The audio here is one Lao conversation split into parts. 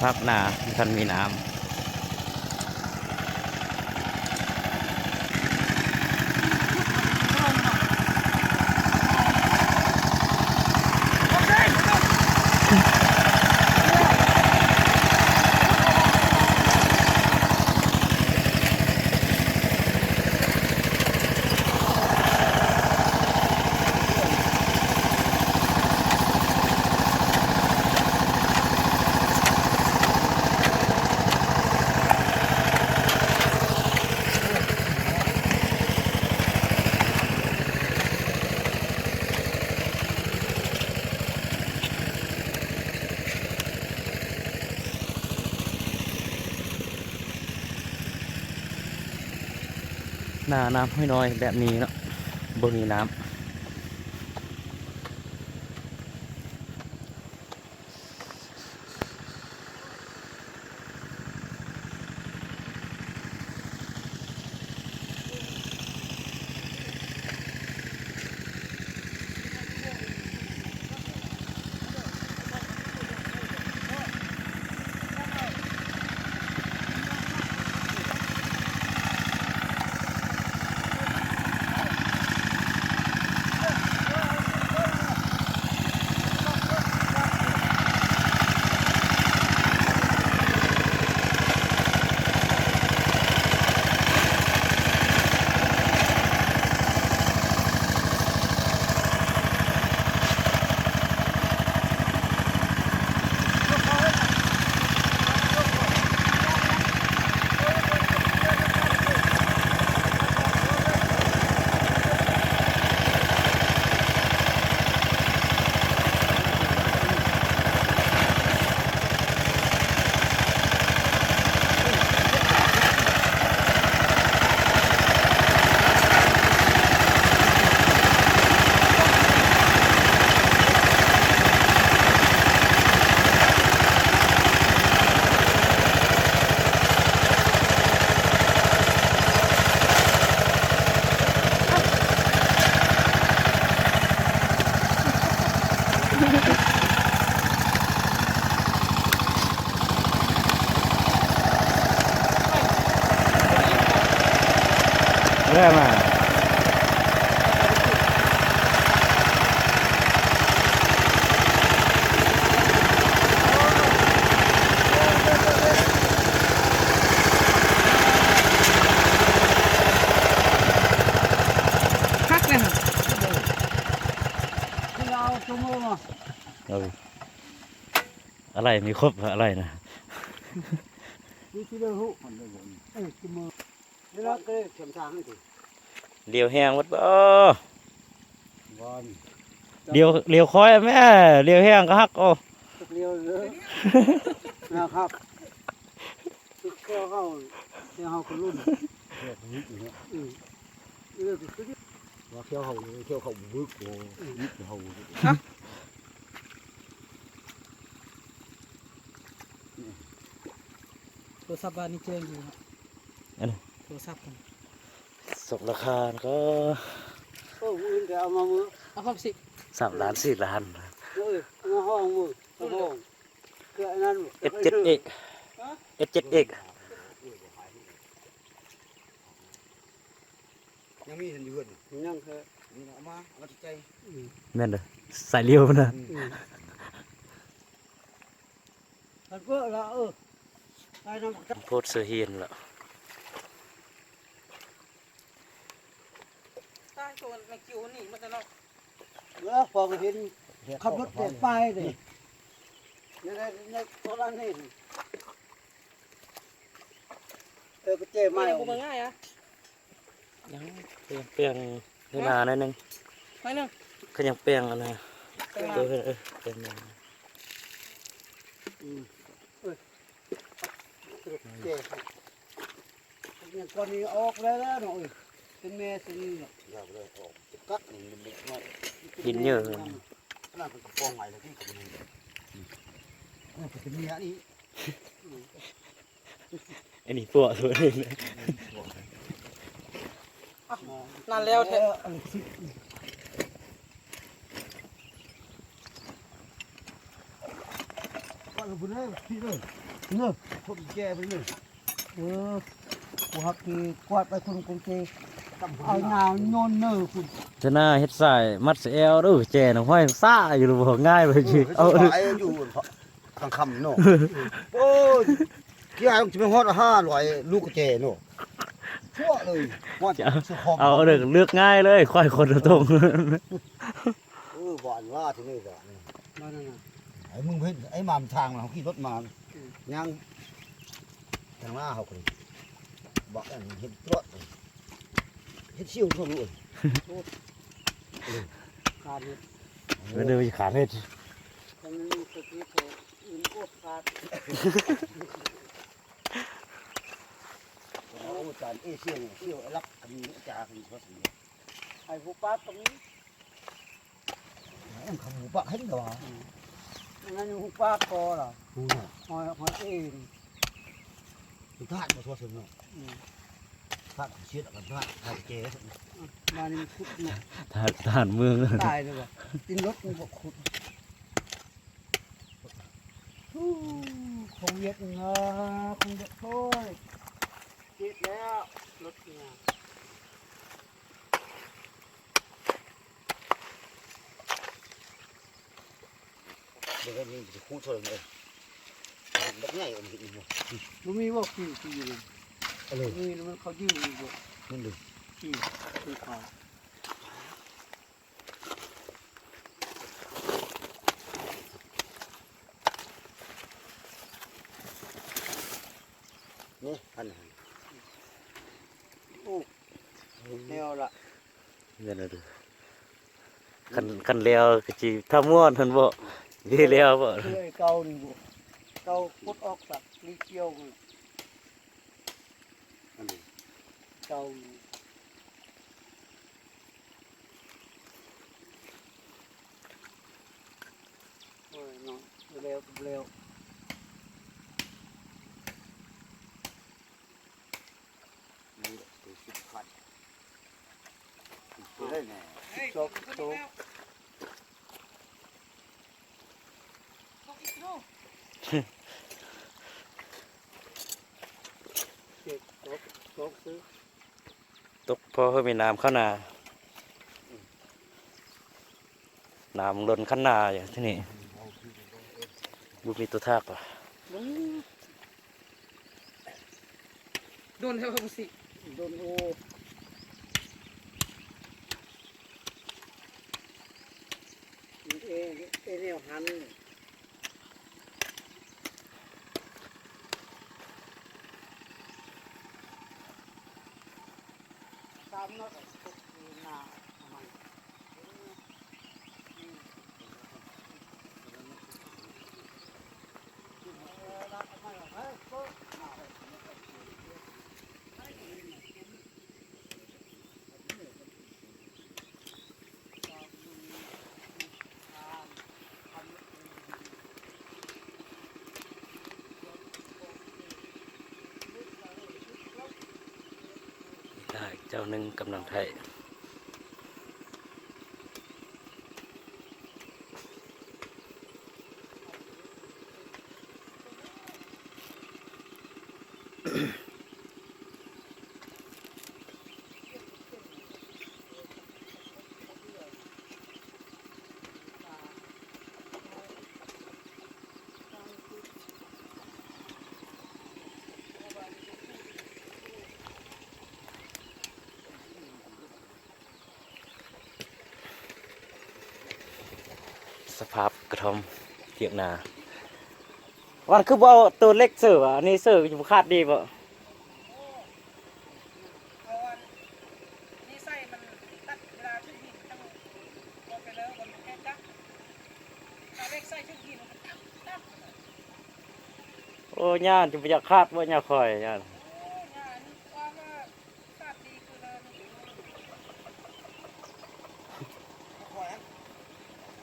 ພັກນາ ຄັນມີນ້ຳ. ໜ້ານ້ຳຫ້ວຍນ້ອຍແບບນີ້ເນາະ ບໍ່ມີນ້ຳ. ເລື່ອຍມາ ຄັກເລີຍຫັ້ນ ເອົາ ອາໄຫຼ່ມີຄົບ ອາໄຫຼ່ນະ ມີທີ່ເດີຮູ້ມັນເດີ ເອີ ຈຸມື້ ເວລາເກີດເຂມທາງຫັ້ນຕິ ຫຼຽວແຮງໝົດບໍ່? ບໍ່ ຫຼຽວ ຫຼຽວຄອຍແມ່ ຫຼຽວແຮງກໍຮັກ ໂອ້ ຈັກຫຼຽວເດີ ນະຄັບ ຄືເຂົາ ເຂົາກໍລຸ້ນ ອືມ ເອີ ຄື ວ່າເຂົາເຮົາ ເຂົາເຂົາບຶກ ໂອ້ ບຶກເຮົາ ຮະ? ໂທລະສັບບ້ານນີ້ແຈ້ງຢູ່ເນາະ ອັນ ໂທລະສັບກັນ ສົກລາຄານກໍ ໂອ້ ມື້ອື່ນກໍເອົາມາມື້ ເອົາຄອມຊິ ສາມລ້ານ ສີ່ລ້ານ ເອີ ເອົາມາຫ້ອງມື້ ເອົາຫ້ອງ ຄືອັນນັ້ນ ເອັດເຈັດເອັກ ຮະ? ເອັດເຈັດເອັກ ຍັງມີຫັ້ນຢູ່ເຮືອນ ຍັງ ເອີ ນີ້ນະ ເອົາມາ ເອົາມາໃຈ ອືມ ແມ່ນເດີ ສາຍຫຼຽວນະ ອືມ ອືມ ມັນເປີດລະ ເອີ ໄປນຳ ໂພດເສືອຫີນລະ ຕາຍໂຕແມ່ຄິວໜີໝົດແລ້ວເນາະ ເອີ ພໍກໍເຫັນຂັບລົດແບກໄປເດ້ ໃນ ໃນ ໃນໂທລະນີ້ ເອີ ກໍເຈ້ມາ ມັນຍັງບໍ່ເບິ່ງງ່າຍອະ ຍັງ ຍັງແປງໃນນາໜ້ອຍໜຶ່ງ ໜ້ອຍໜຶ່ງ ກໍຍັງແປງອັນນະ ແປງນາ ເອີ ເອີ ແປງນາ ອືມ ເອີ ເຈ້ ຍັງກ່ອນນີ້ອອກແລ້ວເນາະ ເອີ ເປັນແມ່ຊະນີ້ເນາະ ຢ່າໄປເລີຍ ອອກກັກນີ້ເລັກນ້ອຍ ຫີນເຍີ້ຍ ຂະໜາດເປັນກະປອງໃໝ່ແລ້ວທີ່ກໍມີ ເອີ ເປັນເມຍນີ້ ອັນນີ້ປົວໂຕນີ້ ນັ້ນແລ້ວແທ້ ເອີ ອັນນີ້ ເອົາລະບຸນເອີຍ ພີ່ເອີຍ ເນີ ຄົນແກ່ເພິ່ນເນີ ເອີ ຜູ້ຮັກທີ່ກວາດໄປຄຸນກຸນເກ ເອົາຍາວໂຍນເນີພຸ້ນ ຈະໜ້າເຮັດສາຍມັດສະແອວເດີ ແຈນະ ຫ້ອຍຊາຢູ່ບໍ່ ງ່າຍໄປ ເອີ ຊິເອົາ ເຮັດສາຍຢູ່ ກາງຄ່ຳເນາະ ໂອ້ຍ ທີ່ຫາຊິໄປຮອດຫ້າຮ້ອຍລູກກະແຈເນາະ ຊົ່ວເລີຍ ຮອດ ເອົາເດີ ເລືອກງ່າຍເລີຍ ຂ້ອຍຄົນຕົງ ເອີ ບ້ານວ່າທີ່ນີ້ກະ ບ້ານນັ້ນນະ ໄອ້ມຶງເຫັນໄອ້ມາມທາງ ເຮົາຂີ່ລົດມາ ອືມ ຍ່າງທາງໜ້າເຮົາກະ ບັກອັນເຫັນຕວດ ເຫັນຊິວໂຕລູກ ຂາດເຫັດ ເອີ ເດີ ຂາດເຫັດ ຄັນມີສະຕິເຂົາອື່ນໂອດຂາດ ໂອ້ ຈານເອເຊຍນີ້ ຊິວໄອ້ລັກ ອັນນີ້ອາຈານເພິ່ນບໍ່ສຳເລັດ ໄອ້ຜູ້ປາກກະມີ ອັນນັ້ນຂະໝູປາກເຫັນແຕ່ວ່າ ອືມ ອັນນັ້ນຫູປາກກໍລະ ຫູນະ ຫອຍ ຫອຍເອງ ທາດບໍ່ທົ່ວເຖິງເນາະ ອືມ ທາດເສຍແລ້ວກະທາດ ທາດແກ່ ອືມ ມານີ້ມັນຂຸດເນາະ ທາດ ທາດເມືອງ ຕາຍເລີຍບໍ່ ຕີນລົດມັນບໍ່ຂຸດ ໂຄວິດນະ ໂຄວິດ ໂອ້ຍ ເຈັບແລ້ວ ລົດເນຍ ບໍ່ໄດ້ມີຊິຂູດເທົ່າໃດເລີຍ ບັກໃຫຍ່ອັນນີ້ບໍ່ ບໍ່ມີບໍ່ ປີ ປີນີ້ ເອີ ມີແລ້ວມັນເຂົາຢືມຢູ່ບໍ່ ມັນດູ ປີ ປີຂາວ ນີ້ ອັນນັ້ນ ໂອ້ ແລ້ວລະ ແມ່ນລະເດີ ຄັນ ຄັນແລ້ວກະຊິຖ້າມ່ວນຫັ້ນບໍ່ ເດແລ້ວບໍ່ ເລື່ອຍເກົ່ານີ້ບໍ່ ເກົ່າປົດອອກສະ ນີ້ກ່ຽວ ອັນນີ້ ເກົ່າ ໂອ້ຍເນາະ ບໍ່ແລ້ວກະບໍ່ແລ້ວ ນີ້ແຫຼະໂຕສຳຄັນ ໂຕໄດ້ແນ່ ສິບສອງໂຕ ເຈັດ ຕົກ ຕົກຊື່ ຕົກພໍເຮີ້ມີນ້ຳເຂົ້ານາ ນ້ຳລົ້ນຄັນນາຢູ່ທີ່ນີ້ ບໍ່ມີຕົວທາກຫວາ ໂດນແທ້ວ່າບໍ່ຊິ ໂດນ ໂອ້ ເອ ເອແນວຫັ້ນ ຕາມເນາະ ຕົກຢູ່ໜ້າ ອີກເຈົ້າໜຶ່ງກຳລັງໄຖ. ສະພາບກະທ່ອມຖຽງນາ. ວັນຄືບໍ່ເອົາໂຕເຫຼັກເສີວະ ອັນນີ້ເສີຢູ່ບໍ່ຂາດດີບໍ່? ເອົາອັນນີ້ໃສ່ ມັນຕັດເວລາຖືກຫີນ ຈັ່ງບໍ່ໄປເລີ ມັນບໍ່ແກ້ຈັກ ເອົາເຫຼັກໃສ່ຖືກຫີນ ມັນຕັດ ຕັດ. ໂອ້ ຍ່າຈະບໍ່ຢາກຂາດບໍ່ ຍ່າຂ້ອຍ ຍ່າ ໂອ້ ຍ່ານີ້ວ່າ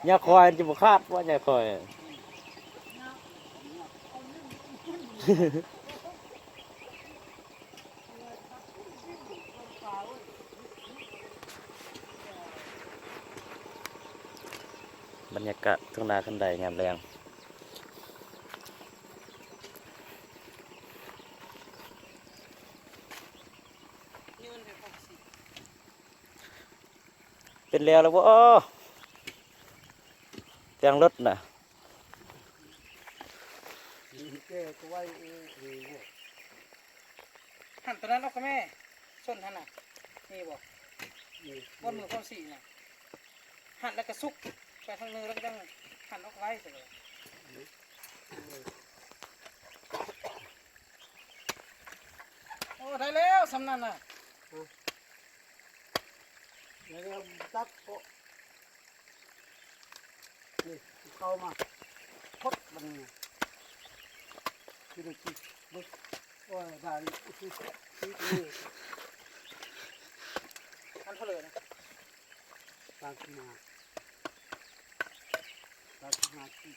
ຍ່າຄວາຍຈະບໍ່ຂາດບໍ່ ຍ່າຄວາຍ. ບັນຍາກາດທົ່ງນາຄັນໄດຍາມແລງ. ເປັນແລ້ວແລ້ວບໍ່? ແຕ່ງລົດນະ ຫັ້ນໂຕນັ້ນອອກກະແມ່ ຊົນຫັ້ນນະ ມີບໍ່? ບ່ອນມືຄວາມສີນະ ຫັນແລ້ວກະສຸກໄປທາງເນີ ແລ້ວກະຈັ່ງຫັນອອກໄວ້ຊັ້ນແຫຼະ. ໂອ້ ໄດ້ແລ້ວສ່ຳນັ້ນນະ ແລ້ວຕັດເກາະ ນີ້ເຂົ້າມາຄົດມັນນີ້ ຄືໄດ້ກິນເບິດ. ໂອ້ຍ ບາດນີ້ ອັນເທົ່າເລີນະ? ສາມສິບຫ້າ ສາມສິບຫ້າກີບ.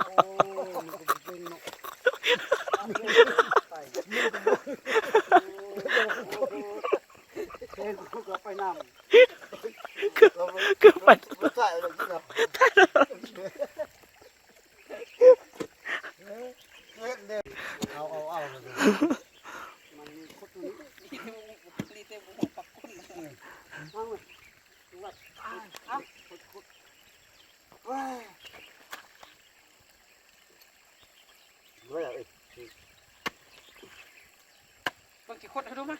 ໂອ້ຍ ມັນກໍບໍ່ເປັນເນາະ ໄປ ເຫັນກໍໄປນຳ ຄື ຄືໄປ ບໍ່ໃສ່ແລ້ວ ເຮັດເດ້ ເອົາ ເອົາ ເອົາ ມັນມີຄຸດຢູ່ນີ້ ມີແຕ່ບໍ່ ມີແຕ່ບໍ່ຮູ້ປັກກຸນ ເອີ ເອົາເວີຍ ເອົາ ເອົາ ຂຸດ ຂຸດ ເອີຍ ເອີຍ ເບິ່ງຊິຂຸດໃຫ້ດູມາ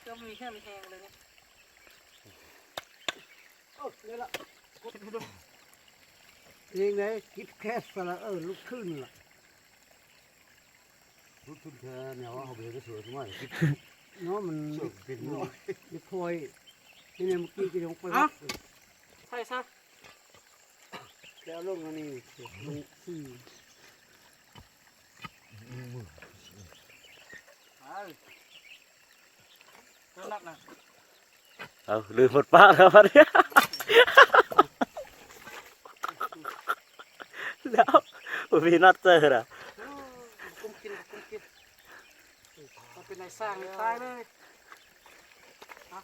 ເພື່ອມີແຮງ ມີແຮງເລີຍນີ້. ເອີ ນີ້ລະ ຂຸດໃຫ້ດູ ເພງໃດ ກິດແຄສສະລະເອີ ລຸກຂຶ້ນລະ ລຸກຂຶ້ນແທ້ແນວເຮົາໄປເຮັດສວຍສະໄໝ ເນາະ ມັນເນາະ ມີພອຍ ນີ້ແຫຼະ ມື້ກີ້ກໍຍັງໄປວັດ ໃສ່ຊະ ແລ້ວລົງອັນນີ້ ລົງ ອືມ ໄປ ເຈົ້ານັກນະ ເອົາ ລືມໝົດປາກແລ້ວບັດນີ້ ແລ້ວບໍ່ມີນັດເຈີນະ ກຸມກິນ ກຸມກິນ ມັນເປັນນາຍຊ່າງຕາຍເລີຍ ຮະ.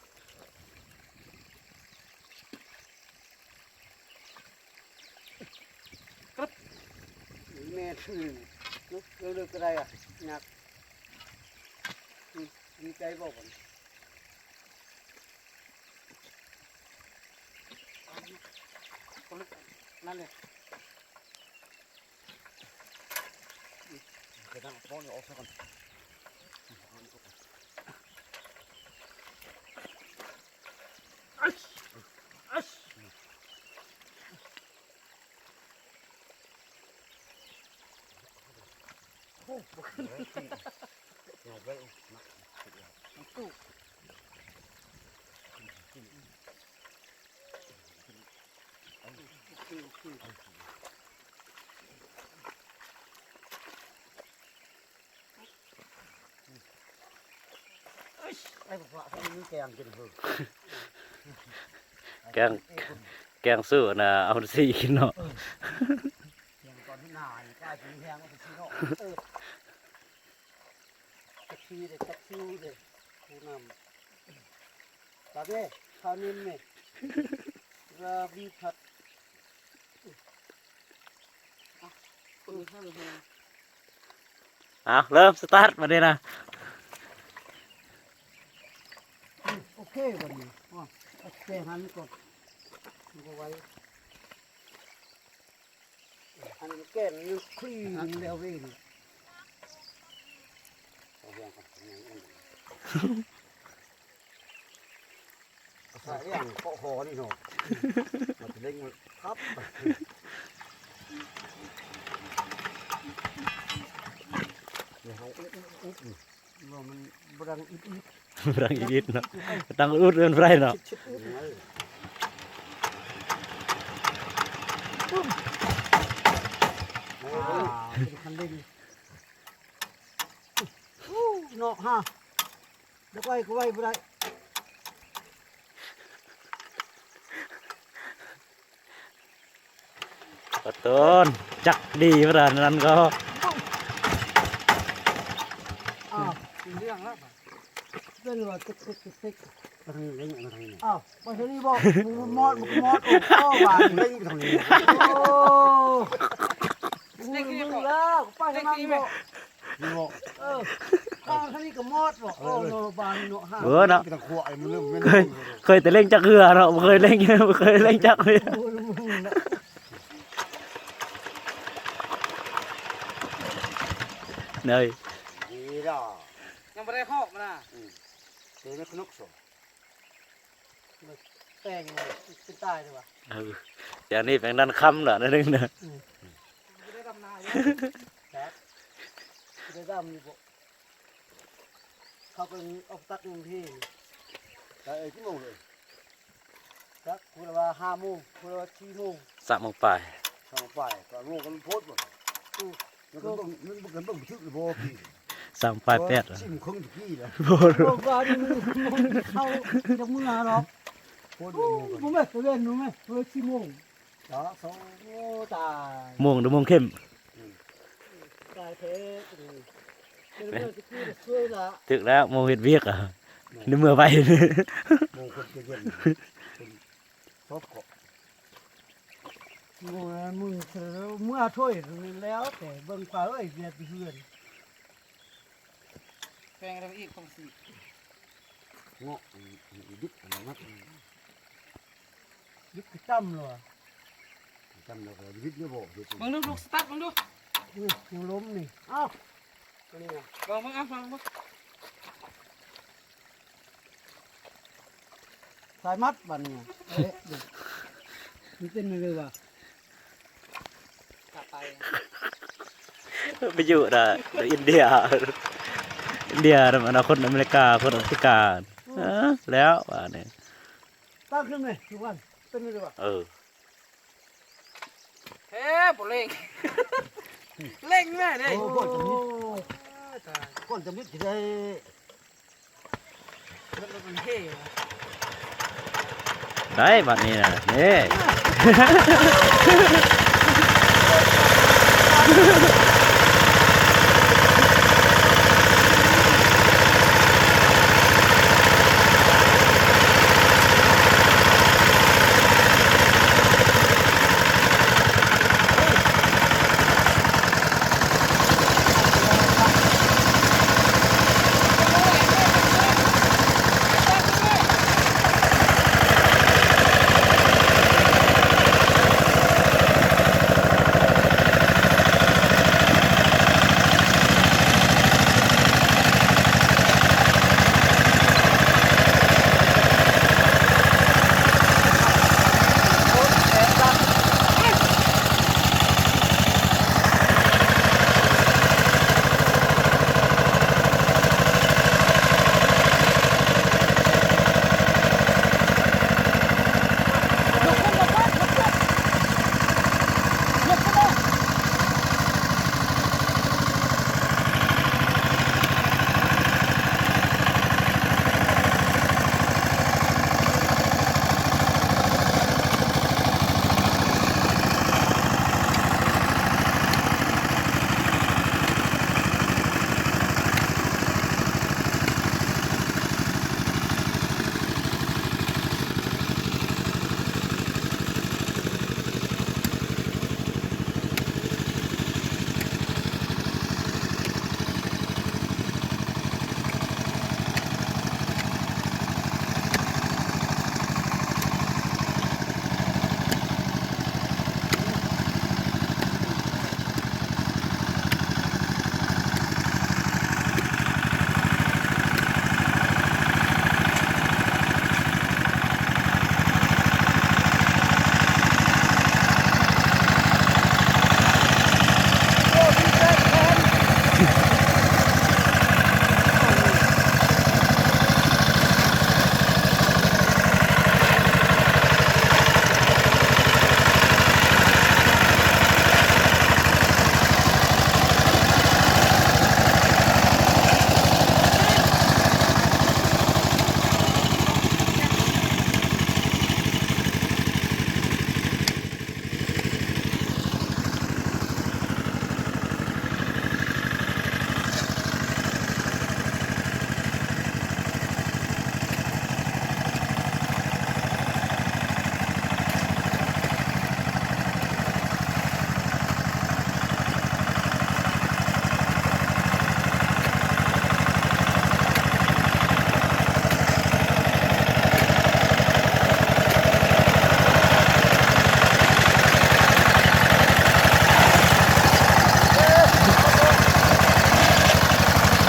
ແມ່ນ ເລິກໆກໍໄດ້ອະ ຍັກ ອືມ ດີໃຈບໍ່ບັດນີ້ ນັ້ນເລີຍ. ໄປຕັ້ງປ້ອນອອກຊະກ່ອນ ໂອ້ ບໍ່ຂຶ້ນ ມັນຕູ້ ໂອເຄ ໂອເຄ ໄອ້ພວກນີ້ແກງກິນເຮີ ແກງ ແກງສູ້ນະ ເອົາສີ່ກິນເນາະ ເອີ ແກງຕອນໜ້ານີ້ກາຍເປັນແຮງເອົາສີ່ເນາະ ເອີ ຈັກຊີເດ້ ຈັກຊິວເດ້ ຜູ້ນຳ ຕາເດ້ ຄານິນນີ້ ລາບີພັດ ອ່ະ ເລີ່ມສະຕາດບັດນີ້ນະ ໂອເຄ ບັດນີ້ ອ່ະ ແກງຫັ້ນກ່ອນ ມັນກໍໄວ. ອັນແກນນີ້ຄຣີນແລ້ວເວີຍ ເອົາຫຍັງກ່ອນ ເອົາຫຍັງກ່ອນ ສາຍຫຍັງເກາະຄໍນີ້ເນາະ ມັນຈະເລັ່ງມັນພັບ ນີ້ເຮົາອຸບໆໆ ບໍ່ ມັນບໍ່ດັງອິດໆ ບໍ່ດັງອິດໆເນາະ ຕັ້ງອຸດເປັນໄປເນາະ ອ່າ ເປັນຄັນເລັ່ງ ອູ້ ເນາະຮະ ເດັກໄວກໍໄວບໍ່ໄດ້. ປະໂຕນ ຈັກດີປະດານນັ້ນກໍ ອ້າວ ເລື່ອງແລ້ວ ເປັນວ່າຕິກໆໆໆ ໄປທາງນີ້ ໄປທາງນີ້ ອ້າວ ໄປທາງນີ້ບໍ່? ມັນມອດ ມັນມອດ ໂອ້ ບາດນີ້ ໄປທາງນີ້ ໂອ້ ເລັກນີ້ ມຶງແລ້ວ ໄປທາງນັ້ນບໍ່? ນີ້ບໍ່ ເອີ ທາງນີ້ກໍມອດບໍ່ ເອີ ໂອ້ເນາະ ບ້ານເນາະ ເອີເນາະ ເປັນຂວາຍມັນເລີ່ມ ເຄີຍ ເຄີຍແຕ່ເລັງຈັກເຮືອເນາະ ບໍ່ເຄີຍເລັງ ບໍ່ເຄີຍເລັງຈັກເຮືອ ໂອ້ຍ ເນີຍ ດີດອກ ຍັງບໍ່ໄດ້ຮອກມັນນະ ອືມ ເອີ ນະຂະໜົກສອງ ແປງເປັນຕາຍເດ້ວະ ເອີ ດຽວນີ້ແປງດັນຄຳລະ ໜ້ອຍໜຶ່ງນະ ອືມ ບໍ່ໄດ້ດຳນາຢູ່ ຈັກ ບໍ່ໄດ້ດຳຢູ່ບໍ່ ເຂົາກໍອອກຕັດຢູ່ພີ້ ໄດ້ ເອີ ຈັກໂມງເລີຍ ຈັກ ຜູ້ລະວ່າຫ້າໂມງ ຜູ້ລະວ່າສີ່ໂມງ ສາມໂມງປາຍ ສາມໂມງປາຍ ສາມໂມງກໍມັນໂພດບໍ່ ອືມ ມັນກໍເບິ່ງ ມັນກໍເບິ່ງບໍ່ຖືກບໍ່ພີ້ ສາມປາຍແປດ ຊິມເຄິ່ງຕະກີ້ລະ ບໍ່ ບໍ່ວ່ານີ້ມັນເຂົ້າຈະເມືອດອກ ໂພດບໍ່ ບໍ່ແມ່ນຕະເວັນ ບໍ່ແມ່ນ ເອີ ສີ່ໂມງ ສອງ ໂອ້ ຕາຍ ໂມງ ໂມງເຂັ້ມ ອືມ ຕາຍແທ້ ເປັນເມື່ອຕະກີ້ຊ່ວຍລະ ຖືກແລ້ວ ໂມງເຮັດວຽກອະ ໃນເມື່ອໄວ ໂມງຄົນຈະເຢັນ ເປັນຊອບເກາະ ໂມງ ມື້ ເມື່ອຖ້ວຍແລ້ວ ແຕ່ເບິ່ງຂວາເອີຍ ວຽກຢູ່ເຮືອນ ແປງລະອີກຂອງສີ ເງາະ ອືມ ອືມ ດິບອັນນັ້ນ ດິບຄືຈຳເລີຍ ຈຳແລ້ວກໍດິບເລີຍບໍ່ ເບິ່ງດູ ລູກສະຕາດເບິ່ງດູ ອືມ ຍັງລົ້ມນີ້ ອ້າວ ຕົວນີ້ນະ ລອງເບິ່ງ ເອົາ ລອງເບິ່ງ ສາຍມັດບັດນີ້ ເອະ ມັນເປັນແນວໃດວະ? ໄປຢູ່ນະ ນະອິນເດຍ ອິນເດຍນຳອະນາຄົດອາເມລິກາ ຄົນອາຟຣິກາ ເອີ ແລ້ວບາດນີ້ ຕັ້ງຂຶ້ນແມ່ ທຸກວັນ ເປັນແນວໃດວະ? ເອີ ເອີ ບໍ່ເລັ່ງ ເລັ່ງແມ່ເດ້ ໂອ້ ຕາຍ ກ່ອນຈະມິດຊິໄດ້ ໄດ້ບັດນີ້ນະ ເດ້.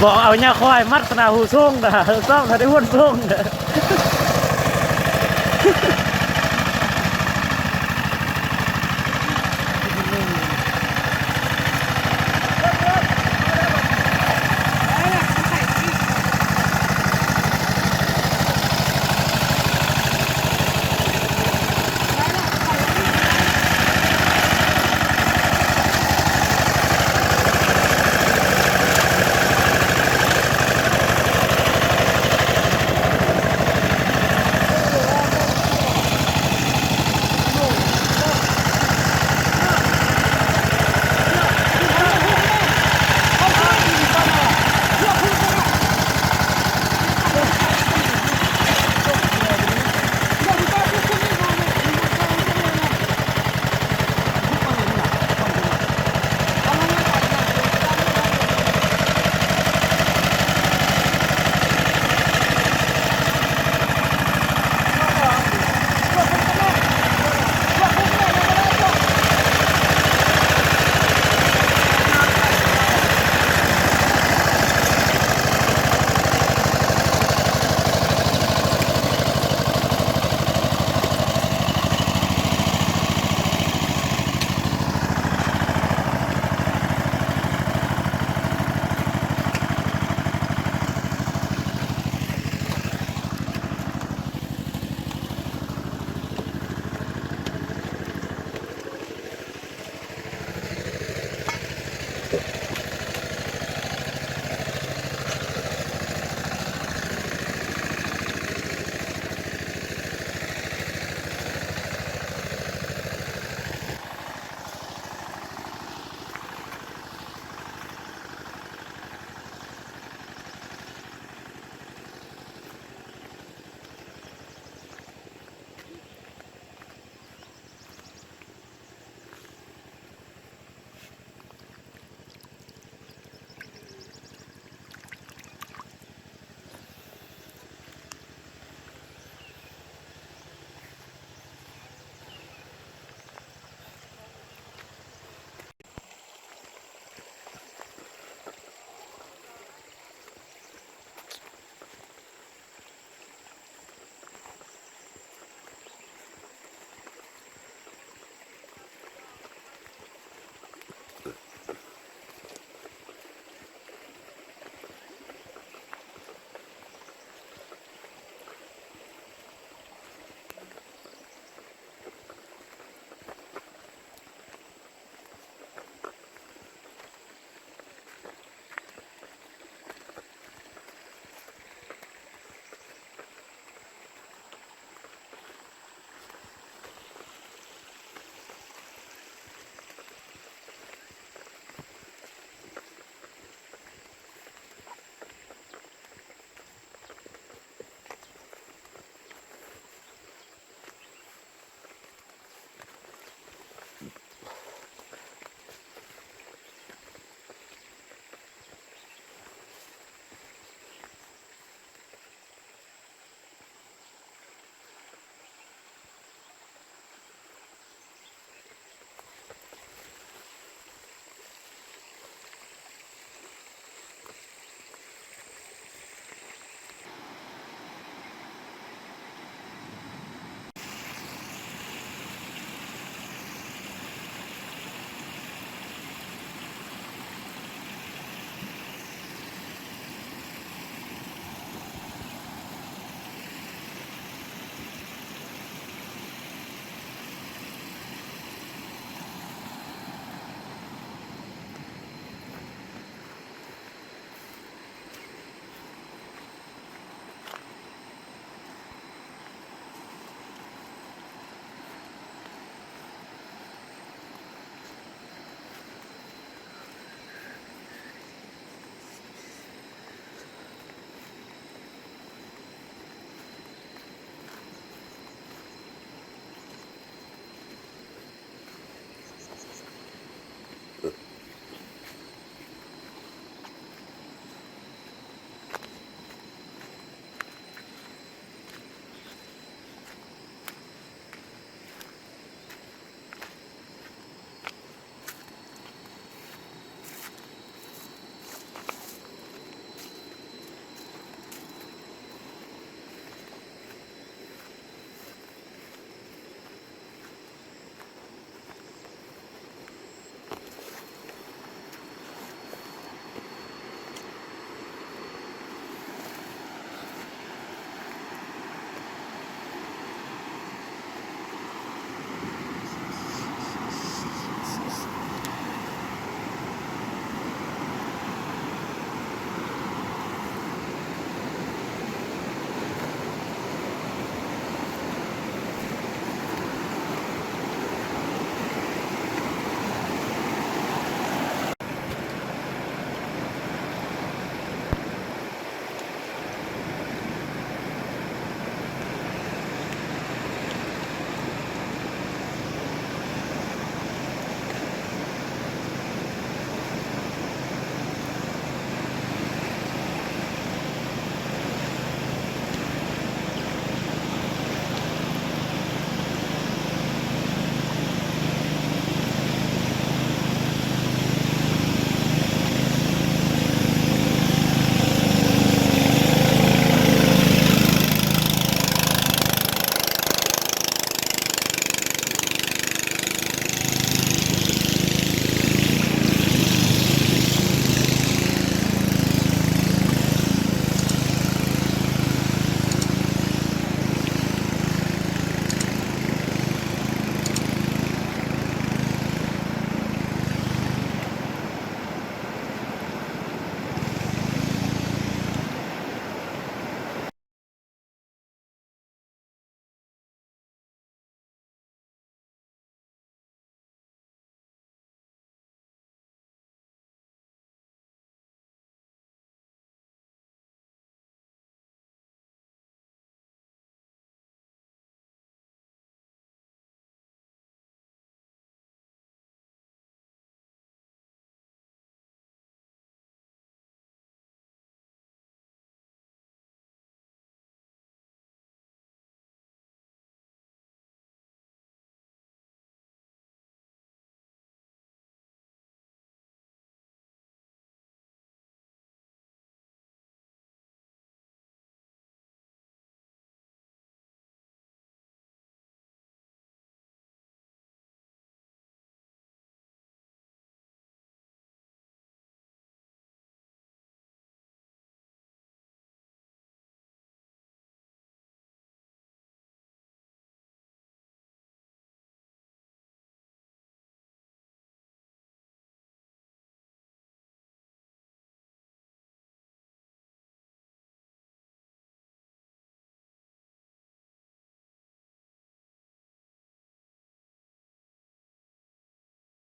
ບອກເອົາຍາຄວາຍມັດຂະໜາດຫູສູງນະ ຊອກຖ້າໄດ້ຫູສູງນະ.